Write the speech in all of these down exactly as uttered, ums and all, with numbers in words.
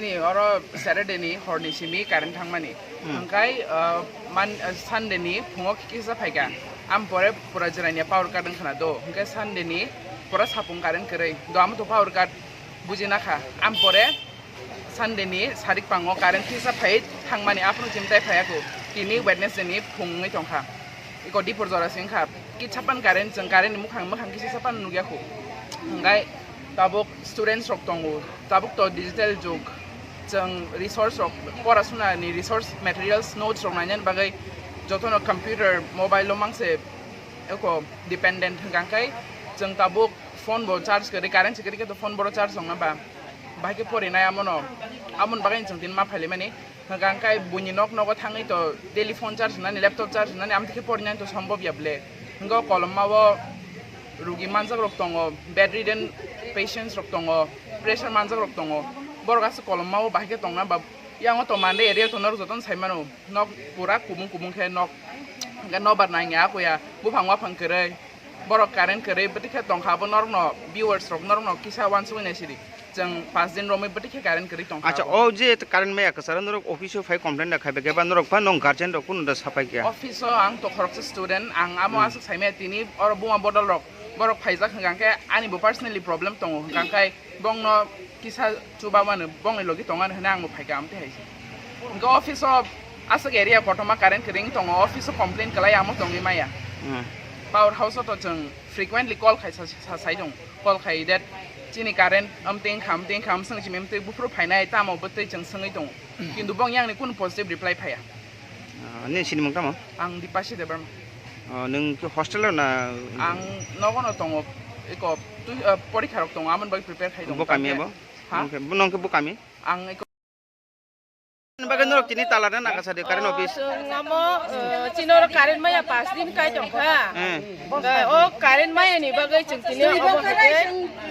Ni oro Saturday ni hor ni simi current thangmani. Hmm. Hwnkhe, uh, man, uh, Sunday ni phungo kisa phaikha. Am pore pura jwraini power cut wngkhana do. Hwnkhe Sunday ni pura sapung current kwrwi. Do amo to power cut buji nakha. Am pore Sunday ni sarik pango current kisa phai thangmani aphuru chimtai phaiyaku. Tini Wednesday ni phung wngwi tongkha. Iko dipor jora se wngkha. Kisa pan current, chwng current ni mukhang, mukhang kisa pan nukya khu. Hwnkhe tabuk students rok tongo. Tabuk to digital jug. Chwng resource rok, pora suna ni resource materials, notes rok nainani bagwi jotono computer, mobile o mangse eko dependent hwnkha khe chwng tabuk phone bo charge kwrwi, current se kwrwi khe to phone bo charge wngna ba. Bahai khe porinai amono, amoni bagwi chwng tini ma phailaimani. Hwnkha khe buini nok nogo thangwi to daily phone charge wngnani, laptop charge wngnani, amtwi khe porinani to sombobya ble. Hwnkhe o kolomma o rugi manjak rok tongo, bedridden patients rok tongo, pressure manjak rok tongo. Borok aswk kolomma o bahai khe tongna ba, yango to Monday area to norok jotono sai mano. Nok pura kubung kubung khe nok, hwnkhe nobar nangya akuya, buphang waphang kwrwi. Borok current kwrwi bwtwi khe tongkha, abo norokno viewers rok norokno kisa uansugwi naisidi. Chwng paanch din romwi bwtwi khe current kwrwi tongkha Acha, abo. O je current maya kwcharo norok office o phai complain da khai, beke ba norok pha nong guardian rok kunu da sapai kya? Office o ang to khoroksa student, ang amo Hmm. aswk saimaya tini oro buma bodol rok borok phaijak hwnkha khe ani bo personally problem tongo hwnkha khe bongno kisa chuba mano, bongni logi tongani hwnwi ang bo phaikha amtwi hai se. Hwnkhe office o aswk area kotorma current kwrwi tongo, office o complain kwlai amo tongwi maya. Hmm. Power house o to chwng frequently call khai sa, sa, sai tongo. Call khai that chini current amtwi wngkha, amtwi wngkha, amswng chini amtwi buphuru phainai tamo bwtwi chwng swngwi tongo. Kintu bong yang ni kunu positive reply phaiya. Ah, nini sinimung tamo? Ang Dipasi Debbarma. Oh, nwng ki hostel o na? Ang nogo no tongo, eko twi, ah, porikha rok tongo, amoni bagwi prepare khai tongo. Bo kami abo? Ha? Nong khe, bo nong khe bo kami? Ang eko Bagwi norok tini tala rwna nangkha sadi current office. Chwng amo, eh, chini oro current maya paanch din kai tongkha. Eh. Hwnkhe o current maya ni bagwi chwng tini obo hai khe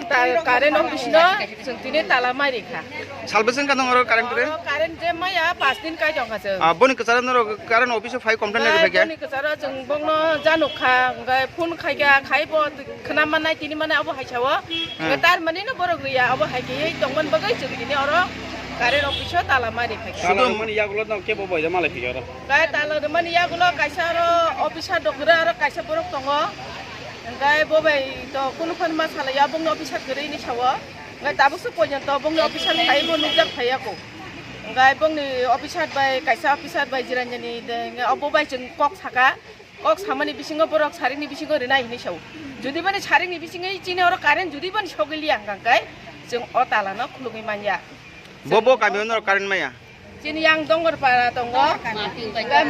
ta-, current office no chwng tini tala mai rikha. Salbwswng kha nang oro current kwrwi? Oro current je maya paanch din kai tongkha chwng. Ah, boni kwcharo norok current office o phai complain rwkha khe? Boni kwcharo chwng bongno januk kha, hwnkhe phone khai kha, khai bo khna mannai, tini mannai obo hai sao. Hmm. Hwnkhe tar mani no borok riya, obo hai khe tongmani bagwi chwng tini oro current office o tala mai rikha kha. Tala rwmani yagulo no kebo bai da malai phikha oro? Gai tala rwmani yagulo kaisa oro officer rok kwrwi aro kaisa borok tongo. Hwnkhe bo bai to kunu phano ma salaiya, bongni officer kwrwi hinwi sao. Hwnkhe tabuk se poito bongni officer phaibo nukjak phaiya kho. Hwnkhe bongni officer bai, kaisa officer bai jiranjani de, hwnkhe obo bai chwng kok saka. Kok samani bisingo borok saringni bisingo rinai hinwi sao. Jodi bani saringni bisingwi chini oro current jodi bani sogwi liya hwnkha khe chwng o tala no khulugwi manya. Bo bo kami o norok current maya? Chini yang Dongorpara tongo,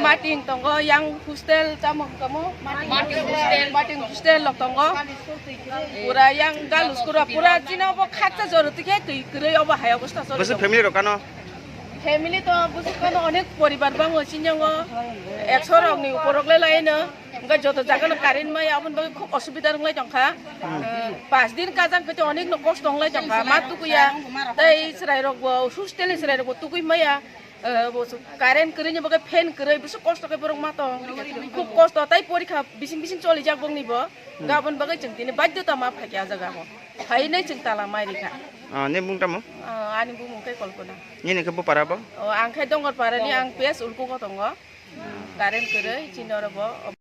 Mating tongo, yang hostel tamo hwnkha mo? Mating hostel. Mating hostel lok tongo. Pura yang Galuskura pura chini obo khaksa joro tikhe twi kwrwi obo hai obosta choli tongo. Bwswk family rok ano? Family to bwswk phano onek poribar bango chini yango ekso rokni upor rok le laino. Hwnkhe joto jaga no current maya, aboni bagwi khub osubida wnglai tongkha. Hmm. Eh, paanch din kajang khe onek no kosto wnglai tongkha, ma tukuya. Tei chwrai rok bo, hostel ni chwrai rok bo tukui maya. Eh, bo su-, current kwrwi ni bagwi fan kwrwi, bwswk kosto khe borok ma tong. Khub kosto, tei porikha bising bising cholijak bongni bo. Hmm. Hwnkhe aboni bagwi chwng tini baidhyota ma phaikha ah jaga o. Phainai chwng tala mai rikha. Ah, nini bumung tamo? Ah, ani bumung khe Kalpana. Nini khe bupara bo? Oh, ang khe Dongorpara ni, ang P S Ulkugo tongo. Current kwrwi chini oro bo.